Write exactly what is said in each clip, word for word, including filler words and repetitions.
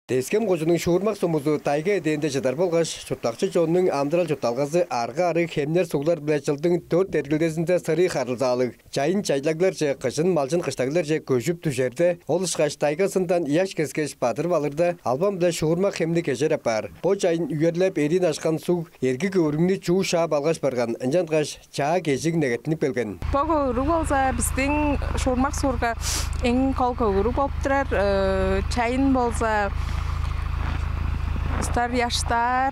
Тес-Хем кожууннуң Шуурмак сумузу тайга эдээнде чыдар болгаш, чурттакчы чоннуң амыдырал-чуртталгазы арга-арыг хемнер-суглар-биле чылдың дөрт эргилдезинде сырый харылзаалыг. Чайын-чайлагларже, кыжын малчын-кыштагларже көжүп дүжерде, ол ышкаш тайгазындан ыяш кескеш бадырып алырда, албан-биле Шуурмак хемни кежер апаар. Бо чайын үерлеп эриин ашкан суг эрги көвүрүгнү чуу шаап алгаш барган, ынчангаш чаа кежиг негеттинип келген. Бо көвүрүг болза бистиң Шуурмак суурга эң кол көвүрүг болуп турар. Э, чайын болза устар ыяштаар,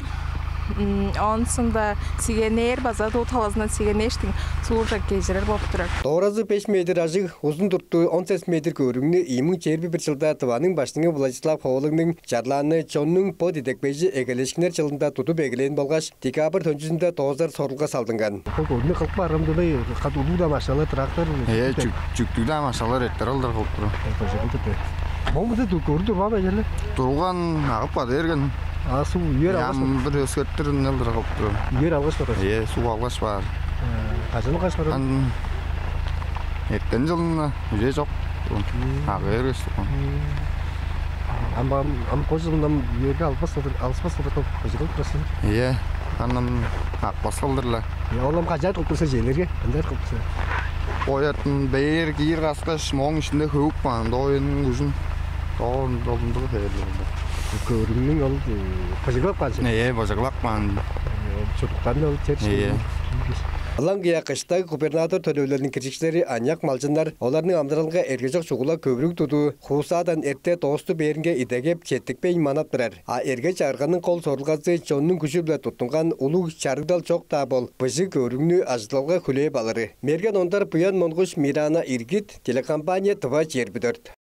м, оон соонда сигенээр, база дуу талазындан сигенээштиң суурже кежирер болуп турар. Дооразы беш метр ажыг, узун дурту он сес метр көвүрүгнү ийи муң чээрби бир чылда Тываның Баштыңы Владислав Ховалыгның чарлааны чоннуң бот идепкейжи эгелээшкиннер чылында тудуп эгелээн болгаш, декабрь төнчүзүнде доозар сорулга салдынган. Бо көвүрүгнү кылып баарымда-ла кады улуг-даа машиналар, трактор, э, чүк-, чүктүг-даа машиналар эртер алдар кылып турар. Бажа кылдыр де. Моң мында көрүп турбаан бе черле? Турган, агып када берген. А суг үер алгаш, ам бир өскертир ынчалдыр кылып турар. Үер алгаш барар. Э, суг алгаш баар. Кажан алгаш барар? Ан эртен чылын уже чок. Ага бергеш турган. Ам ам ам кожундан үерге албас кылдыр, алыспас кылдыр кылып кыжыгыл турасың. Ийе, анам акпас кылдыр-ла. Олам кажаар кылып турса желерге, ынчаар кылып турса. Оятын бээр киир каскаш, моң ишинде хөвүп каан, дооюнуң ужун. Доон долундугу хээрлеринде. Көрүңнүң ол кыжыглап каан. Ээ, быжыглап каан. Чуруктарын ол тер. Ээ. Ылаңгыя кыштаг губернатор төлөвлеринин киржикчилери аныяк малчыннар оларның амыдыралга эргежок чугула көвүрүг тудуу хуусаадан эрте доосту бээринге идегеп четтикпейн манап турар. А эрге чагырганың кол сорулгазы чоннуң күжү-биле туттунган улуг чарыгдал чок-даа бол быжыг көвүрүгнү ажыдылалга хүлээп алыры. Мерген Ондар, Буян Монгуш, Мирана Иргит, телекомпания «Тыва чээрби дөрт».